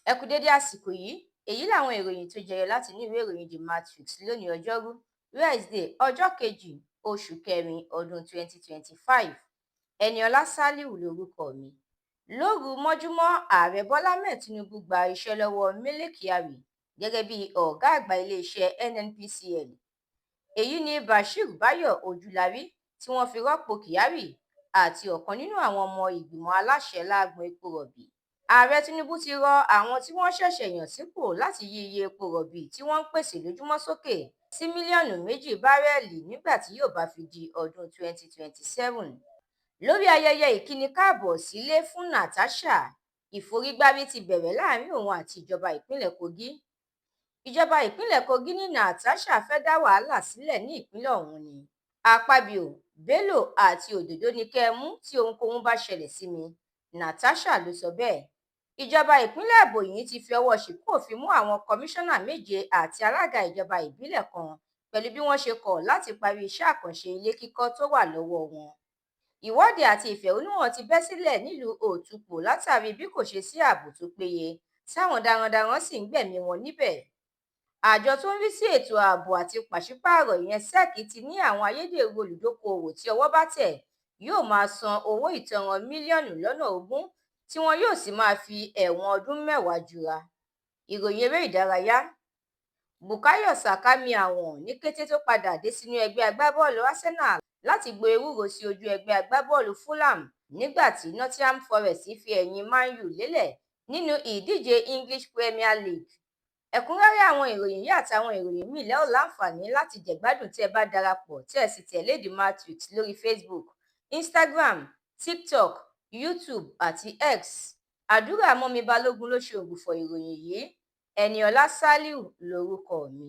Ẹ kú dédé àsìkò yìí. Èyí làwọn ìròyìn tó jẹyọ láti inú ìwé ìròyìn The Matrix lónìí, Ọjọ́rú Wednesday, ọjọ́ kejì, oṣù kẹrin, ọdún 2025. Eniola Saliu lorúkọ mi. Lóru mọ́júmọ́, Ààrẹ Bọ́lá Ahmed Tinubu gba iṣẹ́ lọ́wọ́ Mele Kyari gẹ́gẹ́ bí ọ̀gá àgbà iléeṣẹ́ NNPCL. Èyí ni Bashir Bayo Ojulari tí wọ́n fi rọ́pò Kyari àti ọ̀kan nínú àwọn ọmọ ìgbìmọ̀ aláṣẹ lágbọn epo rọ̀bì. Ààrẹ Tinubu ti rọ àwọn tí wọ́n ṣẹ̀ṣẹ̀ yàn sípò láti yí iye epo rọ̀bì tí wọ́n ń pèsè lójúmọ́ sókè sí mílíọ̀nù 2 báárẹ́ẹ̀lì nígbà tí yóò bá fi di ọdún 2027. Lórí ayẹyẹ ìkíni káàbọ̀ sílé fún Natasha, ìforígbárí ti bẹ̀rẹ̀ láàrin òun àti ìjọba ìpínlẹ̀ Kogi. Ìjọba ìpínlẹ̀ Kogi ní Natasha fẹ́ẹ́ dá wàhálà sílẹ̀ ní ìpínlẹ̀ ọ̀hún ni. Akpabio, Bello àti Òdòdó ní kẹ́ ẹ mú tí ohunkóhun bá ṣẹlẹ̀ sí mi, Natasha ló sọ bẹ́ẹ̀. Ìjọba ìpínlẹ̀ Ebonyi ti fi ọwọ́ ṣìkún òfin mú àwọn kọmíṣánná méje àti alága ìjọba ìbílẹ̀ kan pẹ̀lú bí wọ́n ṣe kọ̀ láti parí iṣẹ́ àkànṣe ilé kíkọ́ tó wà lọ́wọ́ wọn. Ìwọ́de àti ìfẹ̀hónúhàn ti bẹ́ sílẹ̀ nílùú Òtúpó látàrí bí kò ṣe sí ààbò tó péye, táwọn darandaran sì ń gbẹ̀mí wọn níbẹ̀. Àjọ tó ń rí sí ètò ààbò àti pàṣípààrọ̀, ìyẹn SEC, ti ní àwọn ayédèrú olùdókoòwò tí ọwọ́ bá tẹ̀ yóò máa san owó ìtanràn mílíọ̀nù lọ́nà 20, tí wọn yóò sì máa fi ẹ̀wọ̀n ọdún 10 jura. Ìròyìn eré ìdárayá. Bukayo Saka mi àwọn ní kété tó padà dé sínú ẹgbẹ́ agbábọ́ọ̀lù Arsenal láti gbo ewúro sí ojú ẹgbẹ́ agbábọ́ọ̀lù Fulham nígbà tí Nottingham Forest fi ẹ̀yìn Man U lélẹ̀ nínú ìdíje English Premier League. Ẹ̀kúnrẹ́rẹ́ àwọn ìròyìn yìí àtàwọn ìròyìn míì lẹ́ ò láǹfààní láti jẹ̀gbádùn tí ẹ bá darapọ̀ tẹ́ ẹ sì tẹ̀lé The Matrix lórí Facebook, Instagram, TikTok, YouTube àti X. Àdúrà mọ́mi Balógun ló ṣe ògbufọ̀ ìròyìn yìí. Eniola Saliu lorúkọ mi.